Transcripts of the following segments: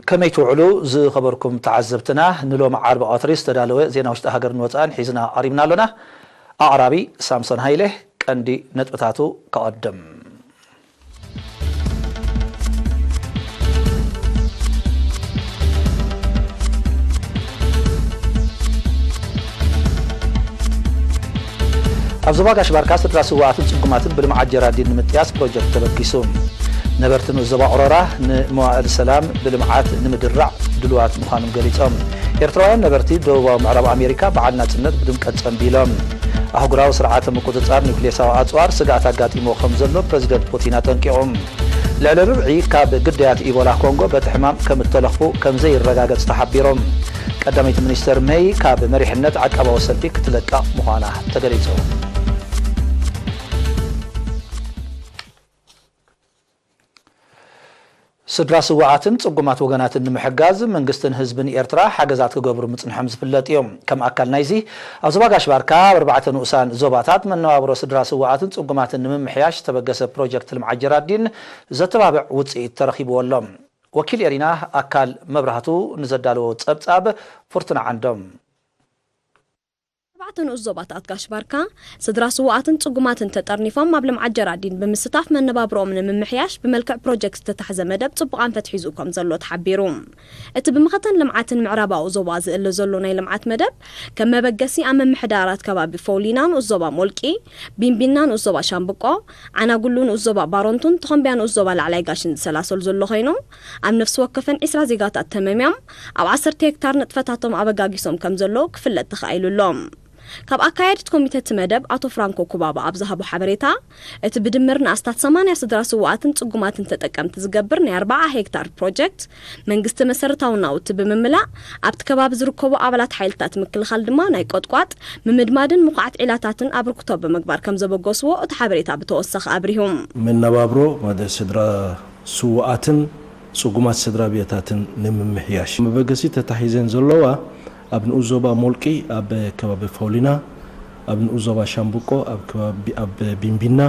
ከመይ ትውዕሉ ዝኸበርኩም ተዓዘብትና? ንሎም ዓርቢ ቀትሪ ዝተዳለወ ዜና ውሽጢ ሃገርን ወጻእን ሒዝና ቀሪብና ኣሎና። ኣቕራቢ ሳምሶን ሃይለ። ቀንዲ ነጥብታቱ ከቐድም። ኣብ ዞባ ጋሽ ባርካ ስድራ ስውኣትን ጽጉማትን ብልምዓት ጀራዲን ንምጥያስ ፕሮጀክት ተበጊሱ። ነበርቲ ንኡስ ዞባ ኦሮራ ንመዋእል ሰላም ብልምዓት ንምድራዕ ድሉዋት ምዃኖም ገሊጾም። ኤርትራውያን ነበርቲ ደቡባዊ ምዕራብ ኣሜሪካ በዓል ናጽነት ብድምቀት ጸንቢሎም። ኣህጉራዊ ስርዓተ ምቁጽጻር ኒውክሌሳዊ ኣጽዋር ስግኣት ኣጋጢሞ ከም ዘሎ ፕረዚደንት ፑቲን ኣጠንቂቑ። ልዕሊ ርብዒ ካብ ግዳያት ኢቦላ ኮንጎ በቲ ሕማም ከም እተለኽፉ ከም ዘይረጋገጽ ተሓቢሮም። ቀዳመይቲ ሚኒስተር መይ ካብ መሪሕነት ዓቃባዊ ሰልፊ ክትለቀቕ ምዃና ተገሊጹ። ስድራ ስውኣትን ጽጉማት ወገናትን ንምሕጋዝ መንግስትን ህዝብን ኤርትራ ሓገዛት ክገብሩ ምጽንሖም ዝፍለጥ እዩ። ከም ኣካል ናይዚ፣ ኣብ ዞባ ጋሽ ባርካ ኣብ ኣርባዕተ ንኡሳን ዞባታት መነባብሮ ስድራ ስውኣትን ጽጉማትን ንምምሕያሽ ዝተበገሰ ፕሮጀክት ልምዓት ጀራዲን ዘተባብዕ ውጽኢት ተረኺብዎ ኣሎ። ወኪል ኤሪና ኣካል መብራህቱ ንዘዳለዎ ጸብጻብ ፍርቱና ዓንዶም። ኣርባዕተ ንኡስ ዞባታት ጋሽ ባርካ፣ ስድራ ስውኣትን ጽጉማትን ተጠርኒፎም ኣብ ልምዓት ጀራዲን ብምስታፍ መነባብሮኦም ንምምሕያሽ ብመልክዕ ፕሮጀክት ዝተታሕዘ መደብ ጽቡቕ ኣንፈት ሒዙ ከም ዘሎ ተሓቢሩ። እቲ ብመኸተን ልምዓትን ምዕራባዊ ዞባ ዝእለ ዘሎ ናይ ልምዓት መደብ፣ ከም መበገሲ ኣብ ምምሕዳራት ከባቢ ፎውሊና ንኡስ ዞባ ሞልቂ፣ ቢንቢና ንኡስ ዞባ ሻምብቆ፣ ዓናጉሉ ንኡስ ዞባ ባሮንቱን ተኾምቢያ ንኡስ ዞባ ላዕላይ ጋሽን ዝሰላሰሉ ዘሎ ኮይኑ፣ ኣብ ነፍሲ ወከፈን ዒስራ ዜጋታት ተመምዮም ኣብ ዓሰርተ ሄክታር ንጥፈታቶም ኣበጋጊሶም ከም ዘለዉ ክፍለጥ ተኻኢሉ ኣሎ። ካብ ኣካያዲት ኮሚተ እቲ መደብ ኣቶ ፍራንኮ ኩባባ ኣብ ዝሃቦ ሓበሬታ፣ እቲ ብድምር ንኣስታት ሰማንያ ስድራ ስውኣትን ጽጉማትን ተጠቀምቲ ዝገብር ናይ ኣርብዓ ሄክታር ፕሮጀክት፣ መንግስቲ መሰረታዊ ናውቲ ብምምላእ፣ ኣብቲ ከባቢ ዝርከቡ ኣባላት ሓይልታት ምክልኻል ድማ ናይ ቆጥቋጥ፣ ምምድማድን ምኹዓት ዒላታትን ኣበርክቶ ብምግባር ከም ዘበገስዎ እቲ ሓበሬታ ብተወሳኺ ኣብሪሁ። መነባብሮ መደ ስድራ ስውኣትን ጽጉማት ስድራ ቤታትን ንምምሕያሽ መበገሲ ተታሒዘን ዘለዋ ኣብ ንኡስ ዞባ ሞልቂ፣ ኣብ ከባቢ ፎሊና፣ ኣብ ንኡስ ዞባ ሻምብቆ፣ ኣብ ከባቢ፣ ኣብ ቢንቢና፣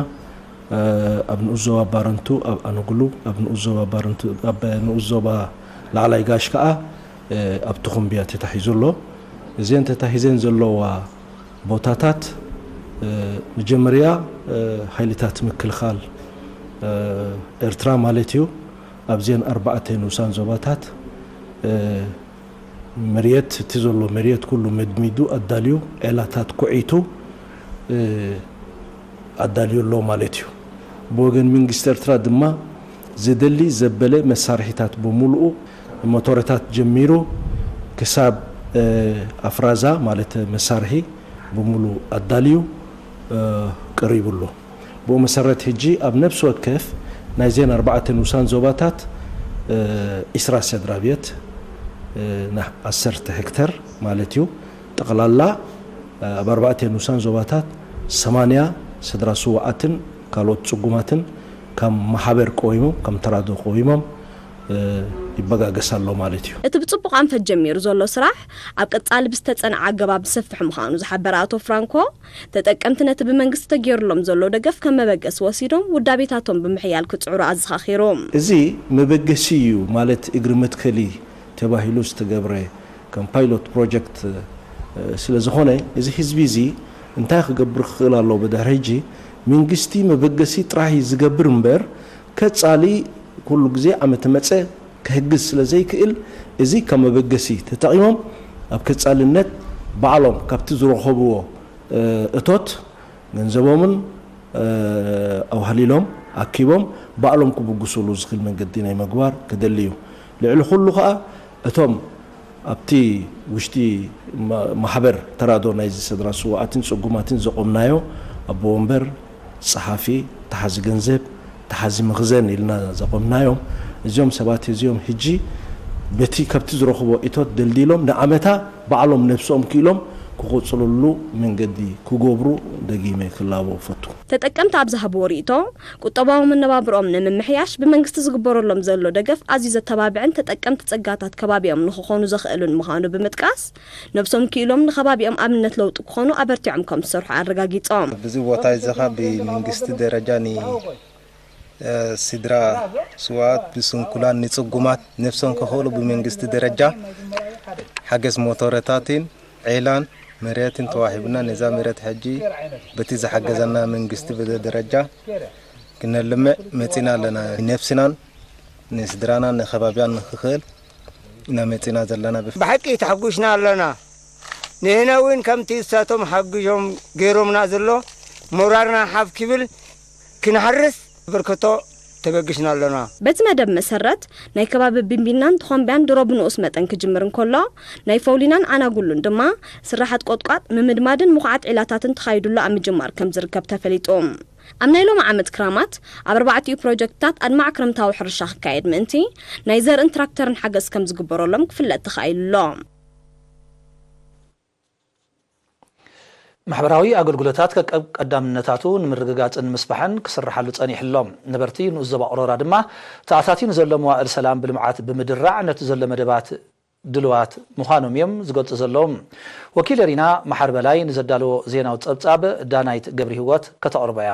እ፣ ኣብ ንኡስ ዞባ ባረንቱ፣ ኣብ ኣነጉሉ፣ ኣብ ንኡስ ዞባ ባረንቱ፣ ኣብ ንኡስ ዞባ ላዕላይ ጋሽ ከኣ፣ እ፣ ኣብ ትኹምብያ ተታሒዙ ኣሎ። እዘን ተታሒዘን ዘለዋ ቦታታት፣ እ፣ መጀመርያ፣ እ፣ ሓይልታት ምክልኻል፣ እ፣ ኤርትራ ማለት እዩ። ኣብዘን ኣርባዕተ ንኡሳን ዞባታት፣ እ፣ መሬት፣ እቲ ዘሎ መሬት ኩሉ መድሚዱ ኣዳልዩ፣ ዔላታት ኩዒቱ፣ እ፣ ኣዳልዩ ኣሎ ማለት እዩ። ብወገን መንግስቲ ኤርትራ ድማ ዘደሊ ዘበለ መሳርሒታት ብምሉኡ፣ ሞቶረታት ጀሚሩ ክሳብ፣ እ፣ ኣፍራዛ ማለት መሳርሒ ብምሉእ ኣዳልዩ፣ እ፣ ቀሪቡ ኣሎ። ብኡ መሰረት ሕጂ ኣብ ነፍሲ ወከፍ ናይዘን ኣርባዕተ ንኡሳን ዞባታት፣ እ፣ ዒስራ ስድራ ቤት፣ እ፣ ና-፣ ዓሰርተ ሄክተር ማለት እዩ። ጠቕላላ፣ እ፣ ኣብ ኣርባዕተ ንኡሳን ዞባታት ሰማንያ ስድራ ስውኣትን ካልኦት ጽጉማትን ከም ማሕበር ቀዊሞም፣ ከም ተራድኦ ቀዊሞም፣ እ፣ ይበጋገስ ኣሎ ማለት እዩ። እቲ ብጽቡቕ ኣንፈት ጀሚሩ ዘሎ ስራሕ ኣብ ቀጻሊ ብዝተጸንዐ ኣገባብ ዝሰፍሕ ምዃኑ ዝሓበረ ኣቶ ፍራንኮ፣ ተጠቀምቲ ነቲ ብመንግስቲ ተገይሩሎም ዘሎ ደገፍ ከም መበገሲ ወሲዶም ውዳቤታቶም ብምሕያል ክጽዕሩ ኣዘኻኺሩ። እዚ መበገሲ እዩ ማለት እግሪ መትከሊ ተባሂሉ ዝተገብረ ከም ፓይሎት ፕሮጀክት፣ እ፣ ስለ ዝኾነ፣ እዚ ህዝቢ እዚ እንታይ ክገብር ክኽእል ኣለዎ? ብድሕሪ ሕጂ መንግስቲ መበገሲ ጥራሕ እዩ ዝገብር እምበር፣ ከጻሊ ኩሉ ግዜ ዓመተ መጸ ክሕግዝ ስለ ዘይክእል፣ እዚ ከም መበገሲ ተጠቒሞም ኣብ ከጻልነት ባዕሎም ካብቲ ዝረኸብዎ፣ እ፣ እቶት ገንዘቦምን፣ እ፣ ኣዋህሊሎም ኣኪቦም ባዕሎም ክብግሱሉ ዝኽእል መንገዲ ናይ ምግባር ክደሊ እዩ። ልዕሊ ኩሉ ኸኣ እቶም ኣብቲ ውሽጢ ማ-፣ ማሕበር ተራድኦ ናይዚ ስድራ ስውኣትን ጽጉማትን ዘቖምናዮ ኣቦ ወንበር፣ ጸሓፊ፣ ተሓዚ ገንዘብ፣ ተሓዚ መኽዘን ኢልና ዘቖምናዮም፣ እዚኦም ሰባት እዚኦም ሕጂ በቲ ካብቲ ዝረኽቦ እቶት ደልዲሎም ንዓመታ ባዕሎም ነብሶም ክኢሎም ክቕጽልሉ መንገዲ ክገብሩ ደጊመ ክላቦ እፈቱ። ተጠቀምቲ ኣብ ዝሃብዎ ርእይቶ፣ ቁጠባዊ መነባብሮኦም ንምምሕያሽ ብመንግስቲ ዝግበረሎም ዘሎ ደገፍ ኣዝዩ ዘተባብዕን ተጠቀምቲ ጸጋታት ከባቢኦም ንኽኾኑ ዘኽእሉን ምዃኑ ብምጥቃስ፣ ነብሶም ክኢሎም ንከባቢኦም ኣብነት ለውጢ ክኾኑ ኣበርቲዖም ከም ዝሰርሑ ኣረጋጊጾም። ብዚ ቦታ እዚ ኸኣ ብመንግስቲ ደረጃ ን ስድራ ስዋት ብስንኩላን ንጽጉማት ነፍሶም ከኸእሉ ብመንግስቲ ደረጃ ሓገዝ ሞቶረታትን ዔላን መሬትን ተዋሂቡና፣ ነዛ መሬት ሕጂ በቲ ዝሓገዘና መንግስቲ በዚ ደረጃ ክነልምዕ መጺና ኣለና። ነፍስናን ንስድራናን ንከባቢያን ንክኽእል ኢና መጺና ዘለና። ብሓቂ ተሓጒስና ኣለና። ንሕና እውን ከምቲ እሳቶም ሓጊዞም ገይሮምና ዘሎ ሞራርና ሓፍ ክብል ክንሓርስ ብርክቶ ተበግስና ኣለና። በቲ መደብ መሰረት ናይ ከባቢ ቢምቢናን ተኾምቢያን ድሮ ብንኡስ መጠን ክጅምር እንከሎ ናይ ፈውሊናን ኣናጉሉን ድማ ስራሓት ቆጥቋጥ ምምድማድን ምኹዓት ዒላታትን ተኻይዱሉ ኣብ ምጅማር ከም ዝርከብ ተፈሊጡ። ኣብ ናይ ሎሚ ዓመት ክራማት ኣብ ኣርባዕቲኡ ፕሮጀክትታት ኣድማዕ ክረምታዊ ሕርሻ ክካየድ ምእንቲ ናይ ዘርእን ትራክተርን ሓገዝ ከም ዝግበረሎም ክፍለጥ ተኻኢሉ ኣሎ። ማሕበራዊ ኣገልግሎታት ከቀብ ቀዳምነታቱ ንምርግጋጽን ምስፋሕን ክስርሓሉ ጸኒሑ ኣሎ። ነበርቲ ንኡስ ዞባ ቅሮራ ድማ ተኣታትዩ ንዘሎ መዋእል ሰላም ብልምዓት ብምድራዕ ነቲ ዘሎ መደባት ድልዋት ምዃኖም እዮም ዝገልጹ ዘለዉ። ወኪል ኤሪና መሓር በላይ ንዘዳለዎ ዜናዊ ጸብጻብ ዳናይት ገብሪ ህይወት ከተቕርቦ እያ።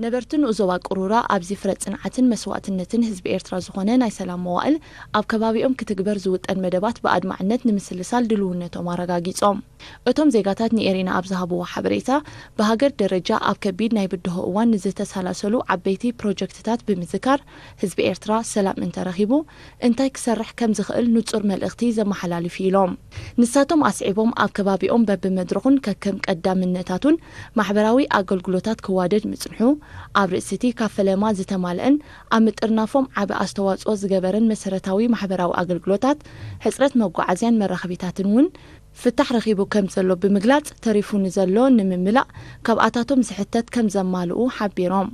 ነበርቲ ንኡስ ዞባ ቅሩራ ኣብዚ ፍረ ጽንዓትን መስዋእትነትን ህዝቢ ኤርትራ ዝኾነ ናይ ሰላም መዋእል ኣብ ከባቢኦም ክትግበር ዝውጠን መደባት ብኣድማዕነት ንምስልሳል ድልውነቶም ኣረጋጊጾም። እቶም ዜጋታት ንኤሪና ኣብ ዝሃብዎ ሓበሬታ፣ ብሃገር ደረጃ ኣብ ከቢድ ናይ ብድሆ እዋን ንዝተሳላሰሉ ዓበይቲ ፕሮጀክትታት ብምዝካር፣ ህዝቢ ኤርትራ ሰላም እንተረኺቡ እንታይ ክሰርሕ ከም ዝኽእል ንጹር መልእኽቲ ዘመሓላልፍ እዩ ኢሎም። ንሳቶም ኣስዒቦም ኣብ ከባቢኦም በብመድረኹን ከከም ቀዳምነታቱን ማሕበራዊ ኣገልግሎታት ክዋደድ ምጽንሑ፣ ኣብ ርእሲ እቲ ካብ ፈለማ ዝተማልአን ኣብ ምጥርናፎም ዓቢ ኣስተዋጽኦ ዝገበረን መሰረታዊ ማሕበራዊ ኣገልግሎታት ሕጽረት መጓዓዝያን መራኸቢታትን እውን ፍታሕ ረኺቡ ከም ዘሎ ብምግላጽ፣ ተሪፉ ንዘሎ ንምምላእ ካብኣታቶም ዝሕተት ከም ዘማልኡ ሓቢሮም።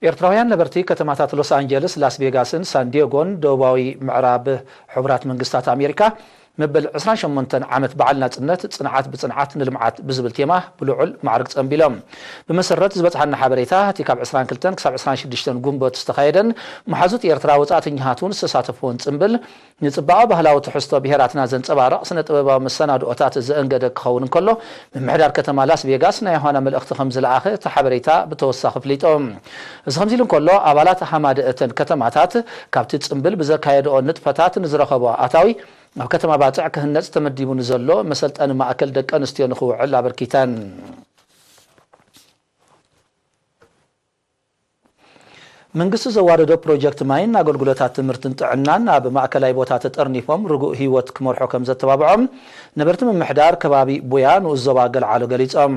ኤርትራውያን ነበርቲ ከተማታት ሎስ ኣንጀልስ፣ ላስ ቬጋስን ሳን ዲየጎን ደቡባዊ ምዕራብ ሕቡራት መንግስታት ኣሜሪካ መበል ዕስራን ሸሞንተን ዓመት በዓል ናጽነት ጽንዓት ብጽንዓት ንልምዓት ብዝብል ቴማ ብልዑል ማዕርግ ጸንቢሎም። ብመሰረት ዝበጽሓና ሓበሬታ፣ እቲ ካብ ዕስራን ክልተን ክሳብ ዕስራን ሽዱሽተን ጉንበት ዝተኻየደን መሓዙት ኤርትራ ወጻእተኛታት እውን ዝተሳተፍዎን ጽንብል፣ ንጽባቐ ባህላዊ ትሕዝቶ ብሄራትና ዘንጸባርቕ ስነ-ጥበባዊ መሰናድኦታት ዘእንገደ ክኸውን እንከሎ፣ ምምሕዳር ከተማ ላስ ቬጋስ ናይ ዮሃና መልእኽቲ ከም ዝለኣኸ እቲ ሓበሬታ ብተወሳኺ ኣፍሊጡ። እዚ ከምዚ ኢሉ እንከሎ፣ ኣባላት ሃማደ እተን ከተማታት ካብቲ ጽምብል ብዘካየድኦ ንጥፈታት ንዝረኸቦ ኣታዊ፣ ኣብ ከተማ ባጽዕ ክህነጽ ተመዲቡ ንዘሎ መሰልጠኒ ማእከል ደቂ ኣንስትዮ ንኽውዕል ኣበርኪተን። መንግስቲ ዘዋደዶ ፕሮጀክት ማይን ኣገልግሎታት ትምህርትን ጥዕናን ኣብ ማእከላይ ቦታ ተጠርኒፎም ርጉእ ህይወት ክመርሑ ከም ዘተባብዖም ነበርቲ ምምሕዳር ከባቢ ቡያ ንኡስ ዞባ ገልዓሎ ገሊጾም።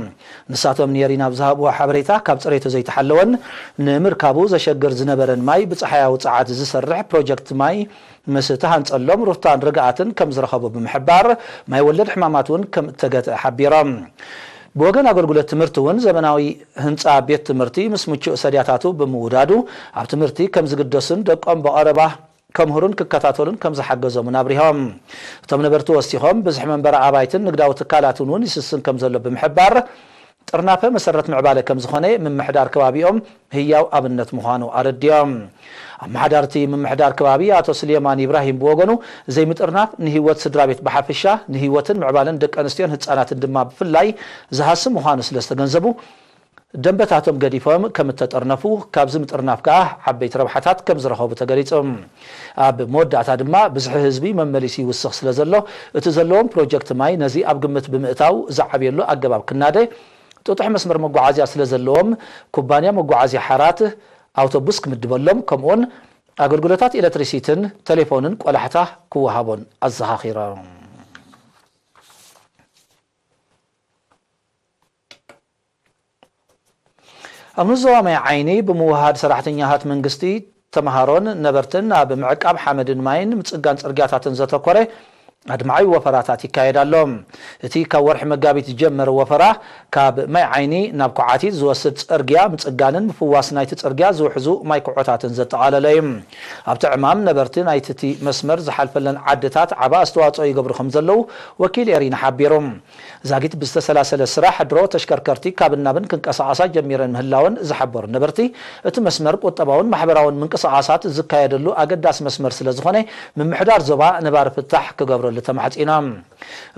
ንሳቶም ንኤሪና ኣብ ዝሃብዎ ሓበሬታ፣ ካብ ጽሬቱ ዘይተሓለወን ንምርካቡ ዘሸግር ዝነበረን ማይ ብጸሓያዊ ጸዓት ዝሰርሕ ፕሮጀክት ማይ ምስ ተሃንጸሎም ሩፍታን ርግኣትን ከም ዝረኸቡ ብምሕባር፣ ማይ ወለድ ሕማማት እውን ከም እተገትአ ሓቢሮም። ብወገን ኣገልግሎት ትምህርቲ እውን ዘመናዊ ህንጻ ቤት ትምህርቲ ምስ ምቹእ ሰድያታቱ ብምውዳዱ ኣብ ትምህርቲ ከም ዝግደሱን ደቆም ብቐረባ ከምህሩን ክከታተሉን ከም ዝሓገዞምን ኣብሪሆም። እቶም ነበርቲ ወሲኾም ብዝሒ መንበሪ ኣባይትን ንግዳዊ ትካላትን እውን ይስስን ከም ዘሎ ብምሕባር ጥርናፈ መሰረት ምዕባለ ከም ዝኾነ ምምሕዳር ከባቢኦም ህያው ኣብነት ምዃኑ ኣረዲኦም። ኣመሓዳርቲ ምምሕዳር ከባቢ ኣቶ ስሌማን ኢብራሂም ብወገኑ ዘይምጥርናፍ ንህይወት ስድራ ቤት ብሓፈሻ ንህይወትን ምዕባለን ደቂ ኣንስትዮን ህጻናትን ድማ ብፍላይ ዝሃስም ምዃኑ ስለ ዝተገንዘቡ ደንበታቶም ገዲፎም ከም እተጠርነፉ፣ ካብዚ ምጥርናፍ ከኣ ዓበይቲ ረብሓታት ከም ዝረኸቡ ተገሊጹ። ኣብ መወዳእታ ድማ ብዝሒ ህዝቢ መመሊሱ ይውስኽ ስለ ዘሎ እቲ ዘለዎም ፕሮጀክት ማይ ነዚ ኣብ ግምት ብምእታው ዝዓብየሉ ኣገባብ ክናደ ጥጡሕ መስመር መጓዓዝያ ስለ ዘለዎም ኩባንያ መጓዓዝያ ሓራት ኣውቶቡስ ክምድበሎም ከምኡውን ኣገልግሎታት ኤለትሪሲትን ቴሌፎንን ቆላሕታ ክወሃቦን ኣዘኻኺሮም። ኣብ ንዞባ ማይ ዓይኒ ብምውሃድ ሰራሕተኛታት መንግስቲ ተምሃሮን ነበርትን ኣብ ምዕቃብ ሓመድን ማይን ምጽጋን ጽርግያታትን ዘተኮረ ኣድማዒ ወፈራታት ይካየድ ኣሎ። እቲ ካብ ወርሒ መጋቢት ዝጀመረ ወፈራ ካብ ማይ ዓይኒ ናብ ኮዓቲት ዝወስድ ጽርግያ ምጽጋንን ምፍዋስ ናይቲ ጽርግያ ዝውሕዙ ማይ ኩዖታትን ዘጠቓለለ እዩ። ኣብቲ ዕማም ነበርቲ ናይቲ እቲ መስመር ዝሓልፈለን ዓድታት ዓቢ ኣስተዋጽኦ ይገብሩ ከም ዘለዉ ወኪል ኤሪና ሓቢሩ። ዛጊት ብዝተሰላሰለ ስራሕ ድሮ ተሽከርከርቲ ካብን ናብን ክንቀሳቐሳ ጀሚረን ምህላወን ዝሓበሩ ነበርቲ፣ እቲ መስመር ቁጠባውን ማሕበራውን ምንቅስቓሳት ዝካየደሉ ኣገዳሲ መስመር ስለ ዝኾነ ምምሕዳር ዞባ ነባሪ ፍታሕ ክገብሮ ተማሕጺና።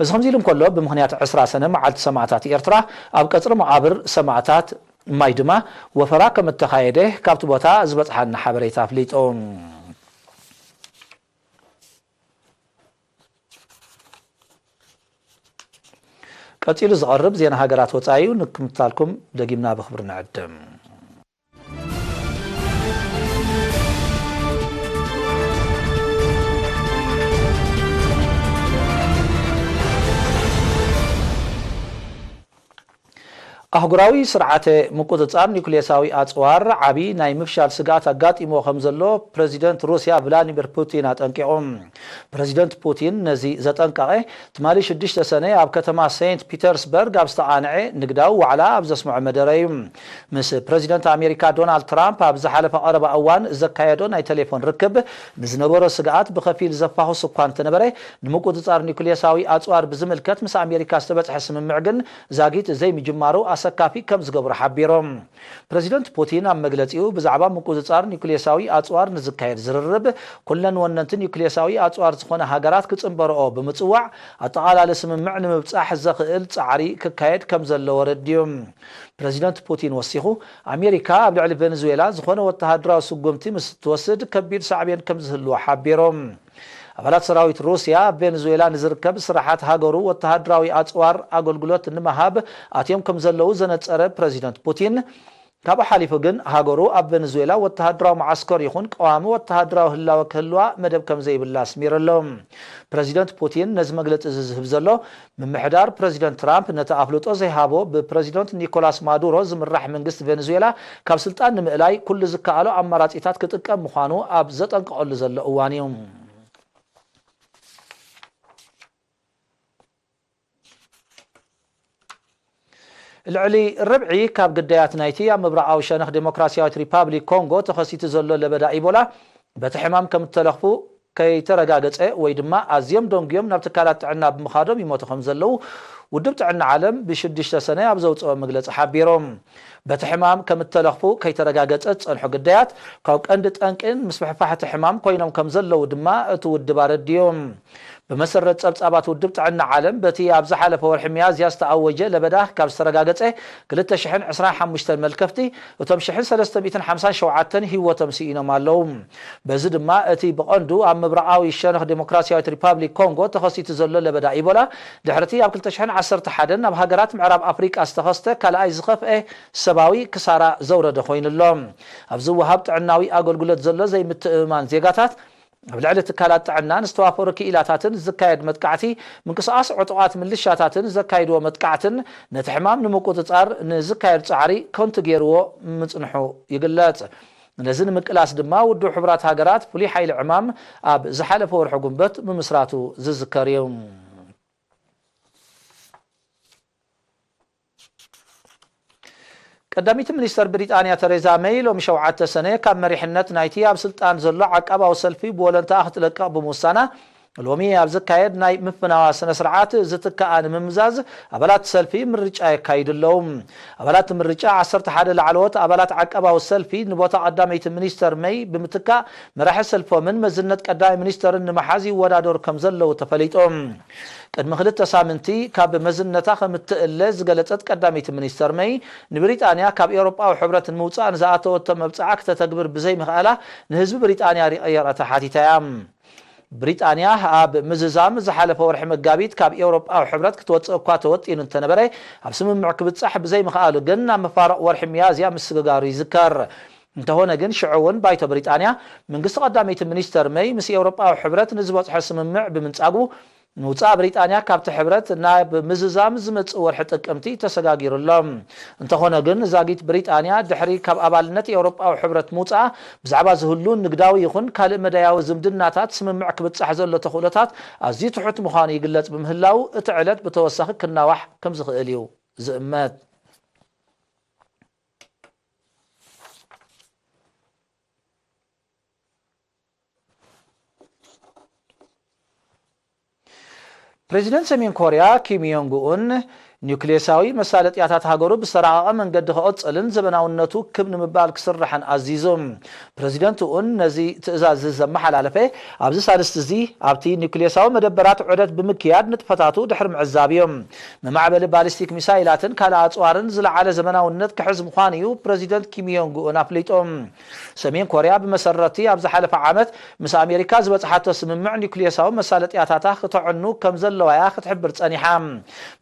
እዚ ከምዚ ኢሉ እንከሎ፣ ብምኽንያት ዕስራ ሰነ መዓልቲ ሰማእታት ኤርትራ፣ ኣብ ቀጽሪ መቓብር ሰማእታት ማይ ድማ ወፈራ ከም እተኻየደ ካብቲ ቦታ ዝበጽሓና ሓበሬታ ኣፍሊጡ። ቀጺሉ ዝቐርብ ዜና ሃገራት ወጻኢ እዩ። ንክምታልኩም ደጊምና ብኽብሪ ንዕድም። ኣህጉራዊ ስርዓተ ምቁጽጻር ኒኩሌሳዊ ኣጽዋር ዓቢ ናይ ምፍሻል ስግኣት ኣጋጢሞ ከም ዘሎ ፕረዚደንት ሩስያ ቭላዲሚር ፑቲን ኣጠንቂቑ። ፕረዚደንት ፑቲን ነዚ ዘጠንቀቐ ትማሊ ሽዱሽተ ሰነ ኣብ ከተማ ሴንት ፒተርስበርግ ኣብ ዝተቓንዐ ንግዳዊ ዋዕላ ኣብ ዘስምዖ መደረ እዩ። ምስ ፕረዚደንት ኣሜሪካ ዶናልድ ትራምፕ ኣብ ዝሓለፈ ቀረባ እዋን ዘካየዶ ናይ ቴሌፎን ርክብ ንዝነበሮ ስግኣት ብኸፊል ዘፋኹስ እኳ እንተነበረ፣ ንምቁጽጻር ኒኩሌሳዊ ኣጽዋር ብዝምልከት ምስ ኣሜሪካ ዝተበጽሐ ስምምዕ ግን ዛጊት ዘይምጅማሩ ኣሰካፊ ከም ዝገብሮ ሓቢሮም። ፕረዚደንት ፑቲን ኣብ መግለጺኡ ብዛዕባ ምቁጽጻር ኒኩሌሳዊ ኣጽዋር ንዝካየድ ዝርርብ፣ ኩለን ወነንቲ ኒኩሌሳዊ ኣጽዋር ዝኾነ ሃገራት ክጽንበርኦ ብምጽዋዕ፣ ኣጠቓላሊ ስምምዕ ንምብጻሕ ዘኽእል ጻዕሪ ክካየድ ከም ዘለዎ ረድዩ። ፕረዚደንት ፑቲን ወሲኹ፣ ኣሜሪካ ኣብ ልዕሊ ቬኔዙዌላ ዝኾነ ወተሃደራዊ ስጉምቲ ምስ እትወስድ ከቢድ ሳዕቤን ከም ዝህልዎ ሓቢሮም። ኣባላት ሰራዊት ሩስያ ኣብ ቬኔዙዌላ ንዝርከብ ስራሓት ሃገሩ ወተሃደራዊ ኣጽዋር ኣገልግሎት ንምሃብ ኣትዮም ከም ዘለዉ ዘነጸረ ፕረዚደንት ፑቲን፣ ካብኡ ሓሊፉ ግን ሃገሩ ኣብ ቬኔዙዌላ ወተሃደራዊ መዓስከር ይኹን ቀዋሚ ወተሃደራዊ ህላወ ክህልዋ መደብ ከም ዘይብላ ኣስሚሩ ኣሎ። ፕረዚደንት ፑቲን ነዚ መግለጺ እዚ ዝህብ ዘሎ፣ ምምሕዳር ፕረዚደንት ትራምፕ ነቲ ኣፍልጦ ዘይሃቦ ብፕረዚደንት ኒኮላስ ማዱሮ ዝምራሕ መንግስቲ ቬኔዙዌላ ካብ ስልጣን ንምእላይ ኩሉ ዝከኣሎ ኣማራጺታት ክጥቀም ምዃኑ ኣብ ዘጠንቀቐሉ ዘሎ እዋን እዩ። ልዕሊ ርብዒ ካብ ግዳያት ናይቲ ኣብ ምብራቓዊ ሸነኽ ዴሞክራሲያዊት ሪፓብሊክ ኮንጎ ተኸሲቱ ዘሎ ለበዳ ኢቦላ በቲ ሕማም ከም እተለኽፉ ከይተረጋገጸ ወይ ድማ ኣዝዮም ደንጉዮም ናብ ትካላት ጥዕና ብምኻዶም ይሞቱ ከም ዘለዉ ውድብ ጥዕና ዓለም ብሽዱሽተ ሰነ ኣብ ዘውጽኦ መግለጺ ሓቢሮም። በቲ ሕማም ከም እተለኽፉ ከይተረጋገጸ ዝጸንሑ ግዳያት ካብ ቀንዲ ጠንቅን ምስፍሕፋሕ እቲ ሕማም ኮይኖም ከም ዘለዉ ድማ እቲ ውድብ ኣረዲኡ። ብመሰረት ጸብጻባት ውድብ ጥዕና ዓለም፣ በቲ ኣብ ዝሓለፈ ወርሒ ሚያዝያ ዝተኣወጀ ለበዳ ካብ ዝተረጋገጸ ክልተ ሽሕን ዕስራን ሓሙሽተን መልከፍቲ፣ እቶም ሽሕን ሰለስተ ሚእትን ሓምሳን ሸውዓተን ህይወቶም ስኢኖም ኣለዉ። በዚ ድማ እቲ ብቐንዱ ኣብ ምብራቓዊ ሸነኽ ዴሞክራሲያዊት ሪፓብሊክ ኮንጎ ተኸሲቱ ዘሎ ለበዳ ኢቦላ፣ ድሕሪቲ ኣብ ክልተ ሽሕን ዓሰርተ ሓደን ኣብ ሃገራት ምዕራብ ኣፍሪቃ ዝተኸስተ ካልኣይ ዝኸፍአ ሰብኣዊ ክሳራ ዘውረደ ኮይኑ ኣሎ። ኣብ ዝወሃብ ጥዕናዊ ኣገልግሎት ዘሎ ዘይምትእምማን ዜጋታት፣ ኣብ ልዕሊ ትካላት ጥዕናን ዝተዋፈሩ ክኢላታትን ዝካየድ መጥቃዕቲ፣ ምንቅስቓስ ዕጡቓት ምልሻታትን ዘካይድዎ መጥቃዕትን ነቲ ሕማም ንምቁጽጻር ንዝካየድ ጻዕሪ ከንቱ ገይርዎ ምጽንሑ ይግለጽ። ነዚ ንምቅላስ ድማ ውድብ ሕቡራት ሃገራት ፍሉይ ሓይሊ ዕማም ኣብ ዝሓለፈ ወርሒ ጉንበት ምምስራቱ ዝዝከር እዩ። ቀዳሚት ሚኒስተር ብሪጣንያ ተሬዛ መይ ሎሚ ሸውዓተ ሰነ ካብ መሪሕነት ናይቲ ኣብ ስልጣን ዘሎ ዓቃባዊ ሰልፊ ብወለንታኣ ክትለቅቕ ብምውሳና፣ ሎሚ ኣብ ዝካየድ ናይ ምፍናዋ ስነ ስርዓት ዝትክኣ ንምምዛዝ ኣባላት ሰልፊ ምርጫ የካይዱ ኣለዉ። ኣባላት ምርጫ ዓሰርተ ሓደ ላዕለዎት ኣባላት ዓቃባዊ ሰልፊ ንቦታ ቀዳመይቲ ሚኒስተር መይ ብምትካእ መራሒ ሰልፎምን መዝነት ቀዳማይ ሚኒስተርን ንምሓዝ ይወዳደሩ ከም ዘለዉ ተፈሊጡ። ቅድሚ ክልተ ሳምንቲ ካብ መዝነታ ከም እትእለ ዝገለጸት ቀዳመይቲ ሚኒስተር መይ፣ ንብሪጣንያ ካብ ኤውሮጳዊ ሕብረት ንምውጻእ ንዝኣተወቶ መብጽዓ ክተተግብር ብዘይምኽኣላ ንህዝቢ ብሪጣንያ ይቕሬታ ሓቲታ እያ። ብሪጣንያ ኣብ ምዝዛም ዝሓለፈ ወርሒ መጋቢት ካብ ኤውሮጳዊ ሕብረት ክትወጽእ እኳ ተወጢኑ እንተነበረ፣ ኣብ ስምምዕ ክብጻሕ ብዘይምኽኣሉ ግን ኣብ መፋርቕ ወርሒ ሚያዝያ ምስግጋሩ ይዝከር። እንተኾነ ግን ሽዑ እውን ባይቶ ብሪጣንያ መንግስቲ ቀዳመይቲ ሚኒስተር መይ ምስ ኤውሮጳዊ ሕብረት ንዝበጽሖ ስምምዕ ብምንጻጉ፣ ምውጻእ ብሪጣንያ ካብቲ ሕብረት ናብ ምዝዛም ዝመጽእ ወርሒ ጥቅምቲ ተሰጋጊሩ ኣሎ። እንተኾነ ግን ዛጊት ብሪጣንያ ድሕሪ ካብ ኣባልነት ኤውሮጳዊ ሕብረት ምውጻኣ ብዛዕባ ዝህሉ ንግዳዊ ይኹን ካልእ መዳያዊ ዝምድናታት ስምምዕ ክብጻሕ ዘሎ ተኽእሎታት ኣዝዩ ትሑት ምዃኑ ይግለጽ ብምህላው እቲ ዕለት ብተወሳኺ ክናዋሕ ከም ዝኽእል እዩ ዝእመት። ፕሬዚደንት ሰሜን ኮርያ ኪም ዮንግ ኡን ኒውክሌሳዊ መሳለጥያታት ሃገሩ ብዝተራቐቐ መንገዲ ክቕጽልን ዘበናውነቱ ክብ ንምባል ክስራሕን ኣዚዙ። ፕረዚደንት ኡን ነዚ ትእዛዝ ዘመሓላለፈ ኣብዚ ሳልስቲ እዚ ኣብቲ ኒውክሌሳዊ መደበራት ዑደት ብምክያድ ንጥፈታቱ ድሕሪ ምዕዛብ እዩ። መማዕበሊ ባሊስቲክ ሚሳይላትን ካልእ ኣጽዋርን ዝለዓለ ዘመናውነት ክሕዝ ምዃኑ እዩ ፕረዚደንት ኪም ዮንግ ኡን ኣፍሊጡ። ሰሜን ኮርያ ብመሰረቲ ኣብ ዝሓለፈ ዓመት ምስ ኣሜሪካ ዝበጽሓቶ ስምምዕ ኒውክሌሳዊ መሳለጥያታታ ክተዕኑ ከም ዘለዋ እያ ክትሕብር ጸኒሓ።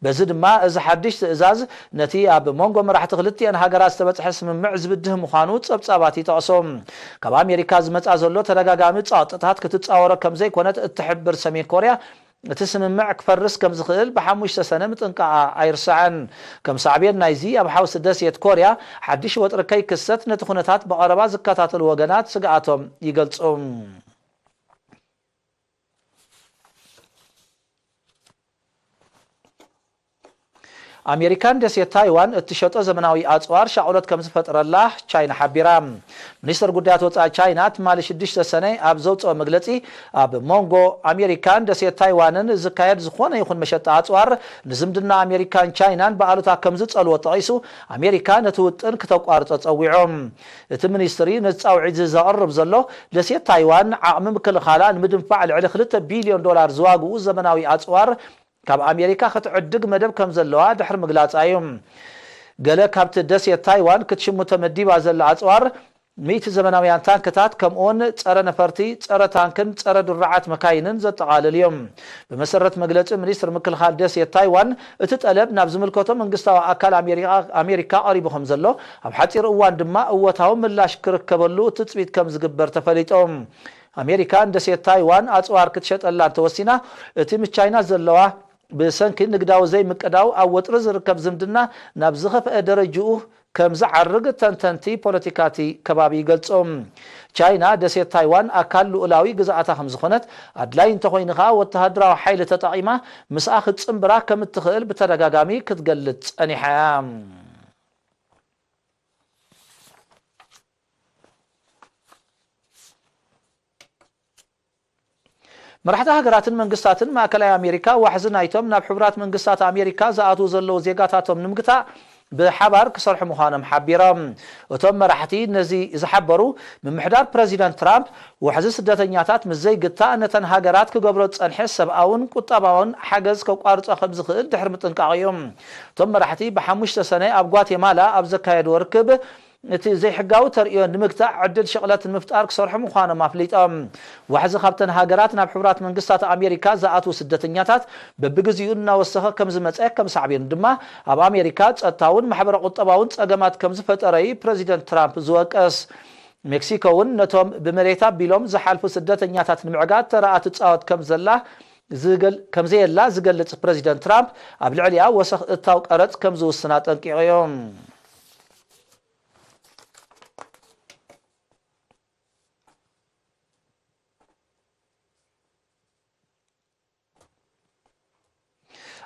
በዚ ድማ እዚ ሓድሽ ትእዛዝ ነቲ ኣብ መንጎ መራሕቲ ክልቲአን ሃገራት ዝተበጽሐ ስምምዕ ዝብድህ ምዃኑ ጸብጻባት ይጠቕሱ። ካብ ኣሜሪካ ዝመጻ ዘሎ ተደጋጋሚ ጸቕጥታት ክትጻወሮ ከም ዘይኮነት እትሕብር ሰሜን ኮርያ፣ እቲ ስምምዕ ክፈርስ ከም ዝኽእል ብሓሙሽተ ሰነ ምጥንቃቓ ኣይርሳዕን። ከም ሳዕቤን ናይዚ ኣብ ሓውሲ ደሴት ኮርያ ሓድሽ ወጥሪ ከይክሰት ነቲ ኩነታት ብቐረባ ዝከታተሉ ወገናት ስግኣቶም ይገልጹ። ኣሜሪካን ደሴት ታይዋን እትሸጦ ዘመናዊ ኣጽዋር ሻቕሎት ከም ዝፈጥረላ ቻይና ሓቢራ። ሚኒስትር ጉዳያት ወጻኢ ቻይና ትማሊ ሽዱሽተ ሰነ ኣብ ዘውጽኦ መግለጺ፣ ኣብ መንጎ ኣሜሪካን ደሴት ታይዋንን ዝካየድ ዝኾነ ይኹን መሸጣ ኣጽዋር ንዝምድና ኣሜሪካን ቻይናን ብኣሉታ ከም ዝጸልዎ ጠቒሱ፣ ኣሜሪካ ነቲ ውጥን ክተቋርጾ ጸዊዑ። እቲ ሚኒስትሪ ነዚ ጻውዒት እዚ ዘቕርብ ዘሎ፣ ደሴት ታይዋን ዓቕሚ ምክልኻላ ንምድንፋዕ ልዕሊ ክልተ ቢልዮን ዶላር ዝዋግኡ ዘመናዊ ኣጽዋር ካብ ኣሜሪካ ክትዕድግ መደብ ከም ዘለዋ ድሕሪ ምግላጻ እዩ። ገለ ካብቲ ደሴት ታይዋን ክትሽምቶ መዲባ ዘላ ኣጽዋር፣ ሚእቲ ዘመናውያን ታንክታት፣ ከምኡውን ጸረ ነፈርቲ፣ ጸረ ታንክን ጸረ ድራዓት መካይንን ዘጠቓልል እዩ። ብመሰረት መግለጺ ሚኒስትር ምክልኻል ደሴት ታይዋን፣ እቲ ጠለብ ናብ ዝምልከቶ መንግስታዊ ኣካል ኣሜሪካ፣ ኣሜሪካ ቀሪቡ ከም ዘሎ፣ ኣብ ሓጺር እዋን ድማ እወታዊ ምላሽ ክርከበሉ ትጽቢት ከም ዝግበር ተፈሊጡ። ኣሜሪካ ንደሴት ታይዋን ኣጽዋር ክትሸጠላ እንተወሲና፣ እቲ ምስ ቻይና ዘለዋ ብሰንኪ ንግዳዊ ዘይምቅዳው ኣብ ወጥሪ ዝርከብ ዝምድና ናብ ዝኸፍአ ደረጅኡ ከም ዝዓርግ ተንተንቲ ፖለቲካ እቲ ከባቢ ይገልጹ። ቻይና ደሴት ታይዋን ኣካል ልኡላዊ ግዝኣታ ከም ዝኾነት፣ ኣድላይ እንተኾይኑ ኸኣ ወተሃደራዊ ሓይሊ ተጠቒማ ምስኣ ክትጽንብራ ከም እትኽእል ብተደጋጋሚ ክትገልጽ ጸኒሓ እያ። መራሕቲ ሃገራትን መንግስታትን ማእከላይ ኣሜሪካ ዋሕዚ ናይቶም ናብ ሕቡራት መንግስታት ኣሜሪካ ዝኣትዉ ዘለዉ ዜጋታቶም ንምግታእ ብሓባር ክሰርሑ ምዃኖም ሓቢሮም። እቶም መራሕቲ ነዚ ዝሓበሩ፣ ምምሕዳር ፕረዚደንት ትራምፕ ዋሕዚ ስደተኛታት ምስ ዘይግታእ ነተን ሃገራት ክገብሮ ዝጸንሐ ሰብኣውን ቁጠባውን ሓገዝ ከቋርጾ ከም ዝኽእል ድሕሪ ምጥንቃቕ እዩ። እቶም መራሕቲ ብሓሙሽተ ሰነ ኣብ ጓቴማላ ኣብ ዘካየድዎ ርክብ፣ እቲ ዘይሕጋዊ ተርእዮ ንምግታእ ዕድል ሽቕለት ንምፍጣር ክሰርሑ ምዃኖም ኣፍሊጦም። ዋሕዚ ካብተን ሃገራት ናብ ሕቡራት መንግስታት ኣሜሪካ ዝኣትዉ ስደተኛታት በብግዜኡ እናወሰኸ ከም ዝመጸ፣ ከም ሳዕቤኑ ድማ ኣብ ኣሜሪካ ጸጥታውን ማሕበረ ቁጠባውን ጸገማት ከም ዝፈጠረ እዩ ፕረዚደንት ትራምፕ ዝወቀስ። ሜክሲኮ እውን ነቶም ብመሬት ኣቢሎም ዝሓልፉ ስደተኛታት ንምዕጋት ተራ ትጻወት ከም ዘላ ዝገል-፣ ከም ዘየላ ዝገልጽ ፕረዚደንት ትራምፕ፣ ኣብ ልዕሊኣ ወሰኽ እታው ቀረጽ ከም ዝውስን ኣጠንቂቑ እዩ።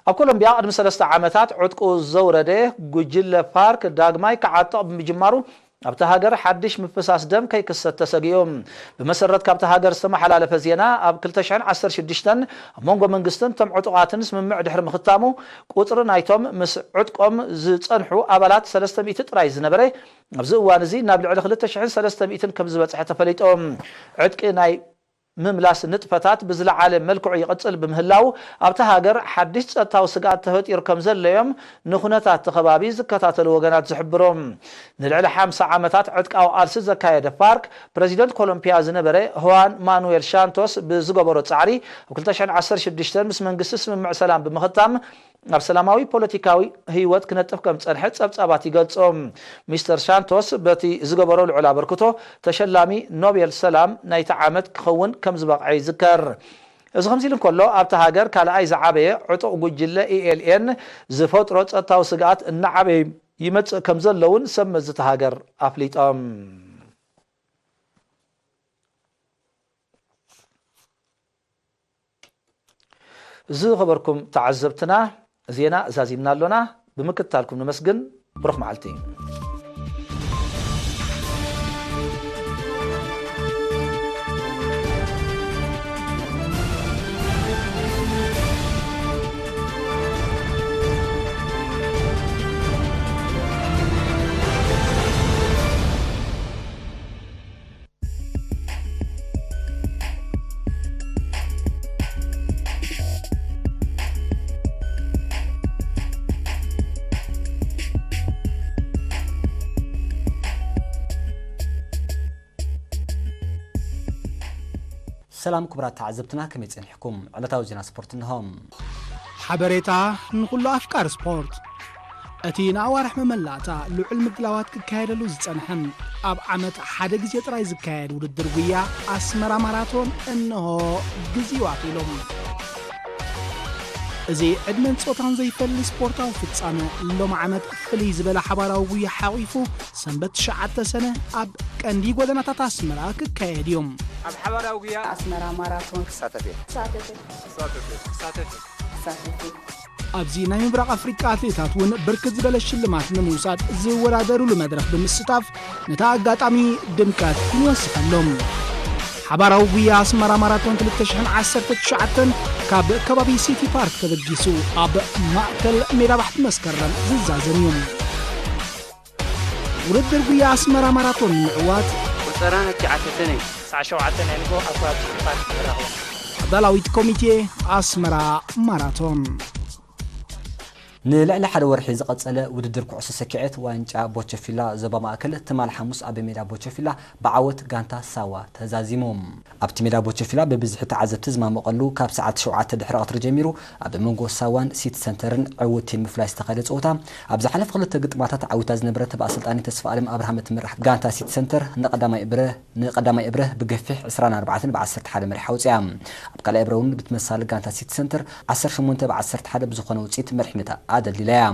ኣብ ኮሎምቢያ ቅድሚ ሰለስተ ዓመታት ዕጥቁ ዘውረደ ጉጅለ ፋርክ ዳግማይ ክዓጥቕ ብምጅማሩ፣ ኣብታ ሃገር ሓድሽ ምፍሳስ ደም ከይክሰት ተሰጊኡ። ብመሰረት ካብታ ሃገር ዝተመሓላለፈ ዜና፣ ኣብ ክልተ ሽሕን ዓሰርተ ሽዱሽተን ኣብ መንጎ መንግስትን እቶም ዕጡቓትን ስምምዕ ድሕሪ ምኽታሙ፣ ቁጽሪ ናይቶም ምስ ዕጥቆም ዝጸንሑ ኣባላት ሰለስተ ሚእቲ ጥራይ ዝነበረ፣ ኣብዚ እዋን እዚ ናብ ልዕሊ ክልተ ሽሕን ሰለስተ ሚእትን ከም ዝበጽሐ ተፈሊጡ። ዕጥቂ ናይ ምምላስ ንጥፈታት ብዝለዓለ መልክዑ ይቕጽል ብምህላው፣ ኣብታ ሃገር ሓድሽ ጸጥታዊ ስግኣት ተፈጢሩ ከም ዘሎ እዮም ንኹነታት እቲ ከባቢ ዝከታተሉ ወገናት ዝሕብሩ። ንልዕሊ ሓምሳ ዓመታት ዕጥቃዊ ቃልሲ ዘካየደ ፋርክ፣ ፕረዚደንት ኮሎምፒያ ዝነበረ ሁዋን ማኑዌል ሻንቶስ ብዝገበሮ ጻዕሪ፣ ኣብ ክልተ ሽሕን ዓሰርተ ሽዱሽተን ምስ መንግስቲ ስምምዕ ሰላም ብምኽታም፣ ኣብ ሰላማዊ ፖለቲካዊ ህይወት ክነጥፍ ከም ዝጸንሐ ጸብጻባት ይገልጾ። ሚስተር ሻንቶስ በቲ ዝገበሮ ልዑል ኣበርክቶ፣ ተሸላሚ ኖቤል ሰላም ናይቲ ዓመት ክኸውን ከም ዝበቕዐ ይዝከር። እዚ ከምዚ ኢሉ እንከሎ፣ ኣብታ ሃገር ካልኣይ ዝዓበየ ዕጡቕ ጉጅለ ኢ ኤል ኤን ዝፈጥሮ ጸጥታዊ ስግኣት እናዓበየ ይመጽእ ከም ዘሎ እውን ሰብ መዚ እታ ሃገር ኣፍሊጦም። ዝኸበርኩም ተዓዘብትና፣ ዜና ዛዚምና ኣሎና። ብምክትታልኩም ንመስግን። ብሩኽ መዓልቲ። ሰላም ክቡራት ተዓዘብትና፣ ከመይ ጸኒሕኩም? ዕለታዊ ዜና ስፖርት እንሆ። ሓበሬታ ንኹሉ ኣፍቃሪ ስፖርት። እቲ ንኣዋርሕ መመላእታ ልዑል ምድላዋት ክካየደሉ ዝጸንሐን ኣብ ዓመት ሓደ ግዜ ጥራይ ዝካየድ ውድድር ጉያ ኣስመራ ማራቶን እንሆ ግዚኡ ኣኺሉ። እዚ ዕድመን ጾታን ዘይፈሊ ስፖርታዊ ፍጻመ ሎም ዓመት ፍልይ ዝበለ ሓባራዊ ጉያ ሓቒፉ ሰንበት ትሽዓተ ሰነ ኣብ ቀንዲ ጎደናታት ኣስመራ ክካየድ እዩ። ኣብ ሓባራዊ ጉያ ኣስመራ ማራቶን ክሳተፍ እየ። ክሳተፍ እየ። ክሳተፍ እየ። ክሳተፍ እየ። ክሳተፍ እየ። ኣብዚ ናይ ምብራቕ ኣፍሪቃ ኣትሌታት እውን ብርክት ዝበለ ሽልማት ንምውሳድ ዝወዳደሩሉ መድረኽ ብምስታፍ ነታ ኣጋጣሚ ድምቀት ይወስኸሎም። ሓባራዊ ጉያ ኣስመራ ማራቶን ክልተ ሽሕን ዓሰርተ ትሽዓተን ካብ ከባቢ ሲቲ ፓርክ ተበጊሱ ኣብ ማእከል ሜዳ ባሕቲ መስከረም ዝዛዘም እዩ። ውድድር ጉያ ኣስመራ ማራቶን ንምዕዋት ቁጸራ ትሽዓተ ሰነ ክሳዕ ሸውዓተ ናይ ንግሆ ኣብ ከባቢ ሲቲ ፓርክ ንራኸቦ። ተዳላዊት ኮሚቴ ኣስመራ ማራቶን። ንልዕሊ ሓደ ወርሒ ዝቐጸለ ውድድር ኩዕሶ ሰኪዔት ዋንጫ ቦቸፊላ ዞባ ማእከል ትማል ሓሙስ ኣብ ሜዳ ቦቸፊላ ብዓወት ጋንታ ሳዋ ተዛዚሙ። ኣብቲ ሜዳ ቦቸፊላ ብብዝሒ ተዓዘብቲ ዝማመቐሉ ካብ ሰዓት ሸውዓተ ድሕሪ ቀትሪ ጀሚሩ ኣብ መንጎ ሳዋን ሲቲ ሰንተርን ዕውቲ ንምፍላይ ዝተኻየደ ጸወታ ኣብ ዝሓለፈ ክልተ ግጥማታት ዓዊታ ዝነበረት ብኣሰልጣኒ ተስፋ ኣለም ኣብርሃም እትምራሕ ጋንታ ሲቲ ሰንተር ንቀዳማይ እብረ ንቀዳማይ እብረ ብገፊሕ ዕስራን ኣርባዕተን ብዓሰርተ ሓደ መሪሓ ኣውፅያ። ኣብ ካልኣይ እብረ እውን ብትመሳሊ ጋንታ ሲቲ ሰንተር ዓሰርተ ሸሞንተ ብዓሰርተ ሓደ ብዝኾነ ውፅኢት መሪሕነታ ኣደልዲላ እያ።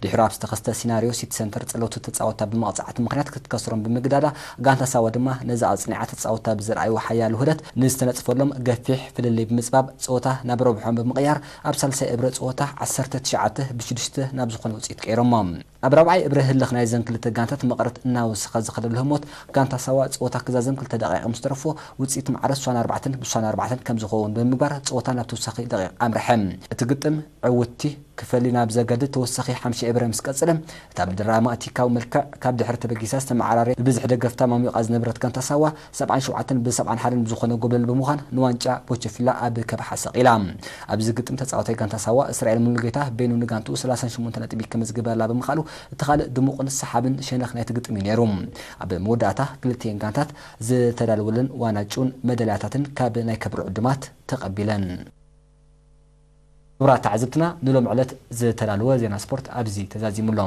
ድሕሩ ኣብ ዝተኸስተ ሲናርዮ ሲቲ ሰንተር ጸለውቱ ተጻወታ ብመቕጻዕቲ ምኽንያት ክትከስሮም ብምግዳዳ ጋንታ ሳዋ ድማ ነዚ ኣጽኒዓ ተጻወታ ብዘርኣይዎ ሓያል ውህደት ንዝተነጽፈሎም ገፊሕ ፍልልይ ብምጽባብ ጸወታ ናብ ረብሖም ብምቕያር ኣብ ሳልሳይ እብረ ጸወታ ዓሰርተ ትሽዓተ ብሽዱሽተ ናብ ዝኾነ ውጽኢት ቀይሮሞ። ኣብ ራብዓይ እብረ ህልኽ ናይዘን ክልተ ጋንታት መቐረት እናወሰኸ ዝኸደሉ ህሞት ጋንታ ሳዋ ጸወታ ክዛዘም ክልተ ደቂቕ ምስ ተረፎ ውጽኢት ማዕረ ስሳን ኣርባዕተን ብስሳን ኣርባዕተን ከም ዝኸውን ብምግባር ጸወታ ናብ ተወሳኺ ደቂቕ ኣምርሐ። እቲ ግጥም ዕውቲ ክፈሊ ናብ ዘገድድ ተወሳኺ ሓምሻይ እብረ ምስ ቀጽለ እታ ብድራማቲካዊ መልክዕ ካብ ድሕሪ ተበጊሳ ዝተመዓራረየ ብብዝሒ ደገፍታ ማሚቓ ዝነበረት ጋንታ ሳዋ ሰብዓን ሸውዓተን ብሰብዓን ሓደን ብዝኾነ ጎብለል ብምዃን ንዋንጫ ቦቸፊላ ኣብ ከብሓ ሰቒላ። ኣብዚ ግጥም ተጻዋታይ ጋንታ ሳዋ እስራኤል ሙሉጌታ በይኑ ንጋንትኡ ሰላሳን ሸሞንተ ነጥቢ ከመዝግበላ ብምኽኣሉ እቲ ካልእ ድሙቕን ሰሓብን ሸነኽ ናይቲ ግጥም እዩ ነይሩ። ኣብ መወዳእታ ክልቲኤን ጋንታት ዝተዳለወለን ዋንጫን መዳልያታትን ካብ ናይ ክብሪ ዕዱማት ተቐቢለን። ክቡራት ተዓዘብትና ንሎም ዕለት ዝተዳለወ ዜና ስፖርት ኣብዚ ተዛዚሙ ኣሎ።